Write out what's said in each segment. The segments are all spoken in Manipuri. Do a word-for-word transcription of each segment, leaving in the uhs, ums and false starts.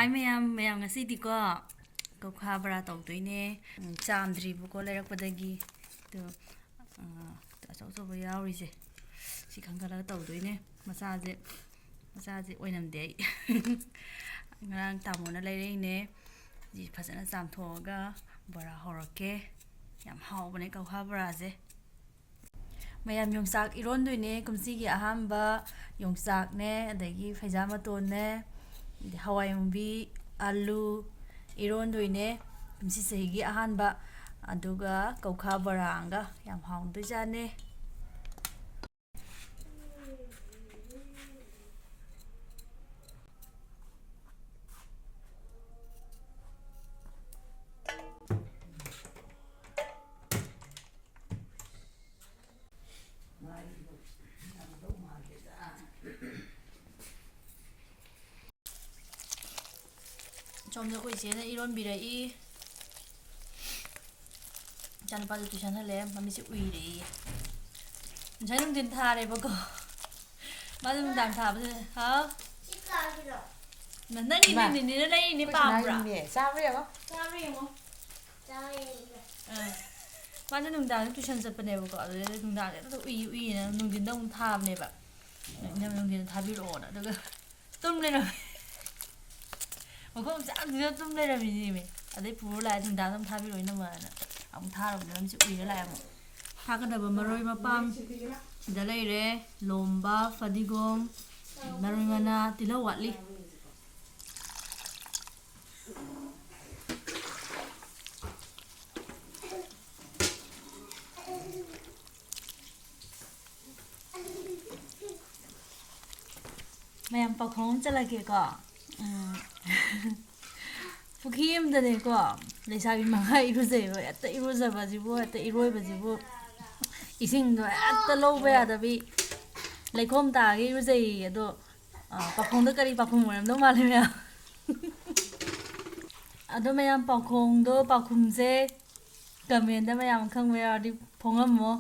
ꯍꯥꯏ ꯃꯌꯥꯝ, ꯃꯌꯥꯝ ꯉꯁꯤꯗꯤꯀꯣ ꯀꯧꯈꯥ ꯕꯣꯔꯥ ꯇꯧꯗꯣꯏꯅꯦ꯫ ꯎꯝ, ꯆꯥꯝꯗ꯭ꯔꯤꯕꯀꯣ ꯂꯩꯔꯛꯄꯗꯒꯤ꯫ ꯑꯗꯣ, ꯑ, ꯑꯆꯧ ꯑꯆꯧꯕ ꯌꯥꯎꯔꯤꯁꯦ ꯁꯤ ꯈꯟꯒꯠꯂꯒ ꯇꯧꯗꯣꯏꯅꯦ꯫ ꯃꯆꯥꯁꯦ, ꯃꯆꯥꯁꯦ ꯑꯣꯏꯅꯝꯗꯦ ꯑꯩ꯫ ꯉꯔꯥꯡ ꯇꯥꯃꯣꯅ ꯂꯩꯔꯛꯏꯅꯦ꯫ ꯁꯤ ꯐꯖꯅ ꯆꯥꯝꯊꯣꯛꯑꯒ ꯕꯣꯔꯥ ꯍꯧꯔꯛꯀꯦ꯫ ꯌꯥꯝ ꯍꯥꯎꯕꯅꯦ ꯀꯧꯈꯥ ꯕꯣꯔꯥꯁꯦ꯫ ꯃꯌꯥꯝ ꯌꯣꯡꯆꯥꯛ ꯏꯔꯣꯟꯗꯣꯏꯅꯦ ꯀꯨꯝꯁꯤꯒꯤ ꯑꯍꯥꯟꯕ꯫ ꯌꯣꯡꯆꯥꯛꯅꯦ, ꯑꯗꯒꯤ ꯐꯩꯖꯥ ꯃꯇꯣꯟꯅꯦ, ꯑꯗꯩ ꯍꯋꯥꯏ ꯃꯨꯕꯤ, ꯑꯂꯨ ꯏꯔꯣꯟꯗꯣꯏꯅꯦ ꯀꯨꯝꯁꯤ ꯆꯍꯤꯒꯤ ꯑꯍꯥꯟꯕ꯫ ꯑꯗꯨꯒ ꯀꯧꯈꯥ ꯕꯣꯔꯥ ꯑꯃꯒ꯫ ꯌꯥꯝ ꯍꯥꯎꯗꯣꯏꯖꯥꯠꯅꯦ꯫ ꯁꯣꯝꯗ ꯑꯩꯈꯣꯏ ꯏꯆꯦꯅ ꯏꯔꯣꯟꯕꯤꯔꯛꯏ꯫ ꯏꯆꯥꯅꯨꯄꯥꯁꯨ tuition ꯍꯜꯂꯦ, ꯃꯃꯤꯠꯁꯦ ꯎꯏꯔꯦꯌꯦ꯫ ꯉꯁꯥꯏ ꯅꯨꯡꯊꯤꯟ ꯊꯥꯔꯦꯕꯀꯣ꯫ ꯃꯥꯁꯨ ꯅꯨꯡꯗꯥꯡ ꯊꯥꯕꯁꯦ꯫ ꯍꯥꯎ? ꯁꯤ ꯀꯥꯒꯤꯔꯣ? ꯅ-, ꯅꯪꯒꯤ ꯏꯃꯥ, ꯅꯦꯅꯦꯅ ꯂꯩꯔꯤꯅꯦ, ꯑꯩꯈꯣꯏ ꯄꯥꯝꯕ꯭ꯔꯥ? ꯁꯅꯥꯒꯤ ꯃꯦ-, ꯆꯥꯕ꯭ꯔꯥ ꯌꯦꯡꯉꯣ꯫ ꯆꯥꯕ꯭ꯔꯥ ꯌꯦꯡꯉꯣ꯫ ꯆꯥꯕ꯭ꯔꯥ ꯌꯦꯡꯉꯣ꯫ ꯑꯥ꯫ ꯃꯥꯁꯦ ꯅꯨꯡꯗꯥꯡꯗ tuition ꯆꯠꯄꯅꯦꯕꯀꯣ, ꯑꯗꯨꯗꯩꯗ ꯅꯨꯡꯗꯥꯡꯗ ꯑꯗꯨꯝ ꯎꯏ ꯎꯏꯅ ꯅꯨꯡꯊꯤꯟꯗ ꯑꯃꯨꯛ ꯊꯥꯕꯅꯦꯕ꯫ ꯏꯅꯝꯃ ꯅꯨꯡꯊꯤꯟꯗ ꯊꯥꯕꯤꯔꯛꯑꯣꯅ꯫ ꯑꯗꯨꯒ ꯇꯨꯝ ꯂꯩꯔꯝꯃꯦ꯫ ꯃꯈꯣꯡ ꯆꯥꯝꯗꯨꯅ ꯇꯨꯝ ꯂꯩꯔꯝꯃꯤꯅꯦꯃꯤ꯫ ꯑꯗꯩ ꯄꯨꯔ ꯂꯥꯛꯑꯦ, "ꯅꯨꯡꯗꯥꯡꯗ ꯑꯃꯨꯛ ꯊꯥꯕꯤꯔꯛꯑꯣ ꯏꯅꯝꯃꯅ"꯫ ꯑꯃꯨꯛ ꯊꯥꯔꯨꯕꯗ ꯃꯃꯤꯠꯁꯦ ꯎꯏꯔ ꯂꯥꯛꯑꯦ ꯑꯃꯨꯛ꯫ ꯊꯥꯛꯀꯗꯕ ꯃꯔꯣꯏ ꯃꯄꯥꯡ ꯁꯤꯗ ꯂꯩꯔꯦ꯫ ꯂꯣꯝꯕ, ꯐꯗꯤꯒꯣꯝ, ꯃꯔꯣꯏ ꯃꯅꯥ, ꯇꯤꯜꯍꯧ ꯋꯥꯠꯂꯤ꯫ ꯃꯌꯥꯝ ꯄꯥꯎꯈꯣꯡ ꯑꯃ ꯆꯠꯂꯛꯀꯦꯀꯣ꯫ ꯎꯝ꯫ ꯄꯨꯈ꯭ꯔꯤ ꯑꯃꯗꯅꯦꯀꯣ, ꯂꯩꯁꯥꯕꯤ ꯃꯉꯥ ꯏꯔꯨꯖꯩꯕ꯫ ꯍꯦꯛꯇ ꯏꯔꯨꯖꯕꯁꯤꯕꯨ, ꯍꯦꯛꯇ ꯏꯔꯣꯏꯕꯁꯤꯕꯨ, ꯏꯁꯤꯡꯗꯣ ꯍꯦꯛꯇ ꯂꯧꯕ ꯌꯥꯗꯕꯤ, ꯂꯩꯈꯣꯝ ꯇꯥꯒꯩ ꯏꯔꯨꯖꯩꯌꯦ꯫ ꯑꯗꯣ, ꯑ, ꯄꯥꯎꯈꯣꯡꯗꯣ ꯀꯔꯤ ꯄꯥꯎꯈꯣꯡ ꯑꯣꯏꯔꯝꯗꯧ ꯃꯥꯜꯂꯤ ꯃꯌꯥꯝ? ꯑꯗꯣ ꯃꯌꯥꯝ, ꯄꯥꯎꯈꯣꯡꯗꯣ, ꯄꯥꯎꯈꯨꯝꯁꯦ comment ꯃꯌꯥꯝ ꯈꯪꯕ ꯌꯥꯎꯔꯗꯤ ꯐꯣꯡꯉꯝꯃꯣ꯫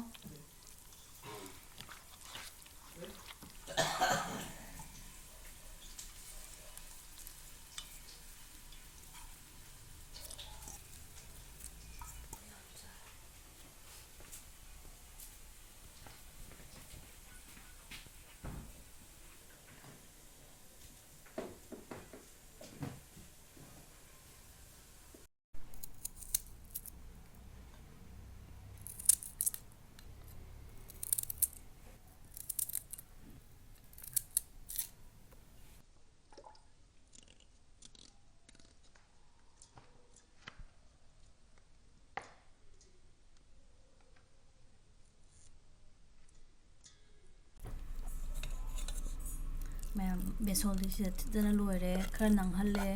ꯕꯦꯁꯣꯟꯗꯤ ꯁꯤꯗ ꯊꯤꯠꯇꯅ ꯂꯣꯏꯔꯦ꯫ ꯈꯔ ꯅꯪꯍꯜꯂꯦ꯫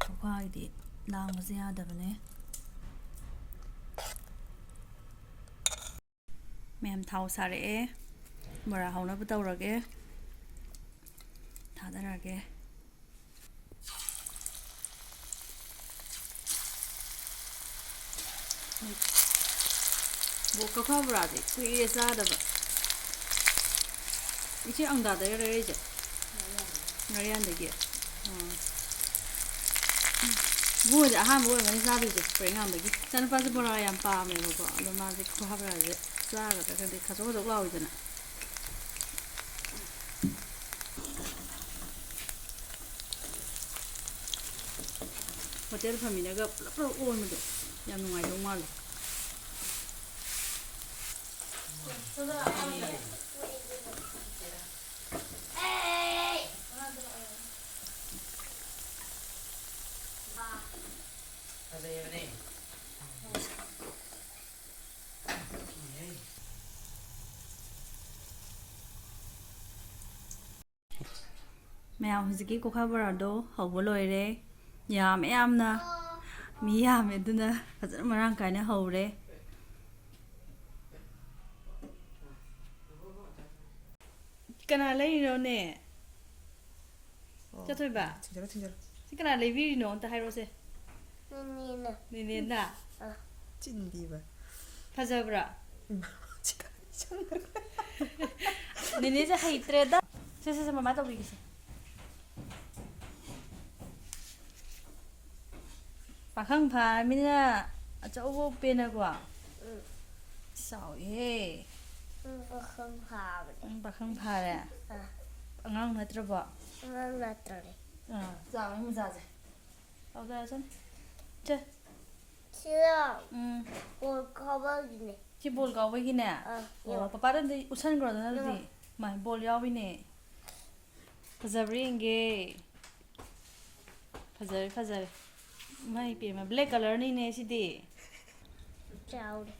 ꯀꯣꯀ꯭ꯋꯥꯒꯤꯗꯤ ꯂꯥꯡꯕꯁꯦ ꯌꯥꯗꯕꯅꯦ꯫ ꯃꯌꯥꯝ ꯊꯥꯎ ꯁꯥꯔꯛꯑꯦ꯫ ꯕꯣꯔꯥ ꯍꯧꯅꯕ ꯇꯧꯔꯒꯦ꯫ ꯊꯥꯗꯔꯒꯦ꯫ ꯕꯣ-, ꯀꯣꯀ꯭ꯋꯥ ꯕꯣꯔꯥꯗꯤ ꯀꯨꯏꯔꯦ ꯆꯥꯗꯕ꯫ ꯏꯆꯦ ꯑꯪꯗꯥꯗꯩꯔ ꯂꯩꯔꯛꯏꯁꯦ? ꯉꯥꯔꯤꯌꯥꯟꯗꯒꯤ꯫ ꯑꯣ꯫ ꯏꯕꯨꯡꯉꯣꯁꯦ ꯑꯍꯥꯟꯕ ꯑꯣꯏꯔꯝꯒꯅꯤ ꯆꯥꯗꯣꯏꯁꯦ, ꯄꯣꯏꯔꯩꯉꯥꯟꯕꯒꯤ꯫ ꯏꯆꯥꯅꯨꯄꯥꯁꯦ ꯕꯣꯔꯥ ꯌꯥꯝ ꯄꯥꯝꯃꯦꯕꯀꯣ, ꯑꯗꯣ ꯃꯥꯁꯦ ꯀꯣꯀ꯭ꯋꯥ ꯕꯣꯔꯥꯁꯦ ꯆꯥꯒꯗ꯭ꯔꯥ ꯈꯪꯗꯦ, ꯈꯥꯖꯣꯛ ꯈꯥꯖꯣꯛ ꯂꯥꯎꯋꯤꯗꯅ꯫ ꯍꯣꯇꯦꯜ ꯐꯝꯃꯤꯟꯅꯒ ꯄꯨꯂꯞ ꯄꯨꯂꯞ ꯑꯣꯟꯕꯗꯣ ꯌꯥꯝ ꯅꯨꯡꯉꯥꯏꯗꯧ ꯃꯥꯜꯂꯦ꯫ ꯐꯖꯩꯌꯦꯕꯅꯦ꯫ ꯃꯌꯥꯝ, ꯍꯧꯖꯤꯛꯀꯤ ꯀꯣꯀ꯭ꯋꯥ ꯕꯣꯔꯥꯗꯣ ꯍꯧꯕ ꯂꯣꯏꯔꯦ꯫ ꯌꯥꯝꯃꯦ ꯌꯥꯝꯅ꯫ ꯃꯤ ꯌꯥꯝꯃꯦ, ꯑꯗꯨꯅ ꯐꯖꯅ ꯃꯔꯥꯡ ꯀꯥꯏꯅ ꯍꯧꯔꯦ꯫ ꯀꯅꯥ ꯂꯩꯔꯤꯅꯣꯅꯦ? ꯑꯣ, ꯆꯠꯊꯣꯏꯕ? ꯊꯤꯟꯖꯔꯣ, ꯊꯤꯟꯖꯔꯣ꯫ ꯁꯤ ꯀꯅꯥ ꯂꯩꯕꯤꯔꯤꯅꯣ? ꯑꯝꯇ ꯍꯥꯏꯔꯛꯑꯣꯁꯦ꯫ ꯅꯦꯅꯦꯅ꯫ ꯅꯦꯅꯦꯅ? ꯑꯥ꯫ ꯆꯤꯟꯗꯤꯕ꯫ ꯐꯖꯕ꯭ꯔꯥ? ꯎꯝ, ꯆꯤꯟꯗꯤ ꯆꯪꯉꯦ꯫ ꯅꯦꯅꯦꯁꯦ ꯍꯩꯇ꯭ꯔꯦꯗ꯫ ꯁꯦ, ꯁꯦ, ꯁꯦ, ꯃꯃꯥ ꯇꯧꯕꯤꯒꯦꯁꯦ꯫ ꯄꯥꯈꯪ ꯐꯥꯔꯃꯤꯅ ꯑꯆꯧꯕ ꯎꯞꯄꯦꯅꯀꯣ꯫ ꯎꯝ꯫ ꯆꯥꯎꯏꯍꯦ꯫ ꯎꯝ, ꯄꯥꯈꯪ ꯐꯥꯕꯅꯦ꯫ ꯎꯝ, ꯄꯥꯈꯪ ꯐꯥꯔꯦ꯫ ꯑꯥ꯫ ꯑꯉꯥꯡ ꯅꯠꯇ꯭ꯔꯕꯣ? ꯑꯉꯥꯡ ꯅꯠꯇ꯭ꯔꯦ꯫ ꯑꯥ, ꯆꯥꯎꯔꯦ ꯃꯨꯖꯥꯁꯦ꯫ ꯆꯥꯎꯖꯔꯁꯅꯨ꯫ ꯆꯦ꯫ ꯁꯤꯔꯣ? ꯎꯝ꯫ ꯕꯣꯜ ꯀꯥꯎꯕꯒꯤꯅꯦ꯫ ꯁꯤ ꯕꯣꯜ ꯀꯥꯎꯕꯒꯤꯅꯦ? ꯑꯥ, ꯑꯣ, ꯌꯦꯡꯉꯣ꯫ ꯄꯄꯥꯗ ꯑꯝꯇ ꯎꯠꯁꯟꯈ꯭ꯔꯣꯗꯅ ꯑꯗꯨꯗꯤ꯫ ꯌꯦꯡꯉꯣ꯫ ꯃꯥ, ꯕꯣꯜ ꯌꯥꯎꯏꯅꯦ꯫ ꯐꯖꯕ꯭ꯔꯥ ꯌꯦꯡꯒꯦ꯫ ꯐꯖꯔꯦ, ꯐꯖꯔꯦ꯫ ꯏꯃꯥꯏ ꯄꯦꯝꯃ, black colourꯅꯤꯅꯦ ꯁꯤꯗꯤ꯫ ꯆꯥꯎꯔꯦ꯫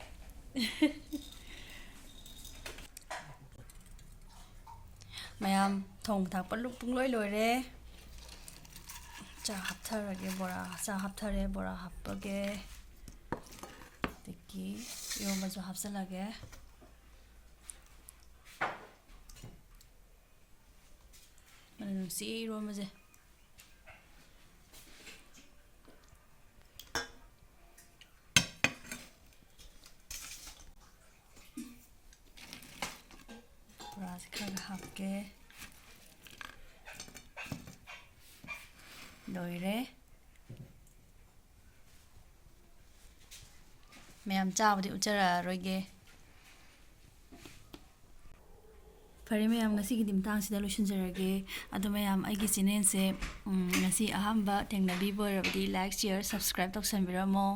ꯃꯌꯥꯝ, ꯊꯣꯡꯕ ꯊꯥꯛꯄ ꯂꯨ-, ꯄꯨꯡꯂꯣꯏ ꯂꯣꯏꯔꯦ꯫ ꯆꯥ ꯍꯥꯞꯊꯔꯒꯦ, ꯕꯣꯔꯥ, ꯆꯥ ꯍꯥꯞꯊꯔꯦ, ꯕꯣꯔꯥ ꯍꯥꯞꯄꯒꯦ꯫ ꯑꯗꯒꯤ ꯏꯔꯣꯝꯕꯁꯨ ꯍꯥꯞꯆꯤꯜꯂꯒꯦ꯫ ꯃꯅꯝ ꯅꯨꯡꯁꯤ ꯏꯔꯣꯝꯕꯁꯦ꯫ ꯕꯣꯔꯥꯁꯦ ꯈꯔ ꯈꯔ ꯍꯥꯞꯀꯦ꯫ ꯂꯣꯏꯔꯦ꯫ ꯃꯌꯥꯝ ꯆꯥꯕꯗꯤ ꯎꯠꯆꯔꯛꯑꯔꯣꯏꯒꯦ꯫ ꯐꯔꯦ ꯃꯌꯥꯝ, ꯉꯁꯤꯒꯤꯗꯤ ꯃꯇꯥꯡꯁꯤꯗ ꯂꯣꯏꯁꯤꯟꯖꯔꯒꯦ꯫ ꯑꯗꯣ ꯃꯌꯥꯝ, ꯑꯩꯒꯤ ꯆꯦꯅꯦꯜꯁꯦ, ꯎꯝ, ꯉꯁꯤ ꯑꯍꯥꯟꯕ ꯊꯦꯡꯅꯕꯤꯕ ꯑꯣꯏꯔꯕꯗꯤ like, share, subscribe ꯇꯧꯁꯟꯕꯤꯔꯝꯃꯣ꯫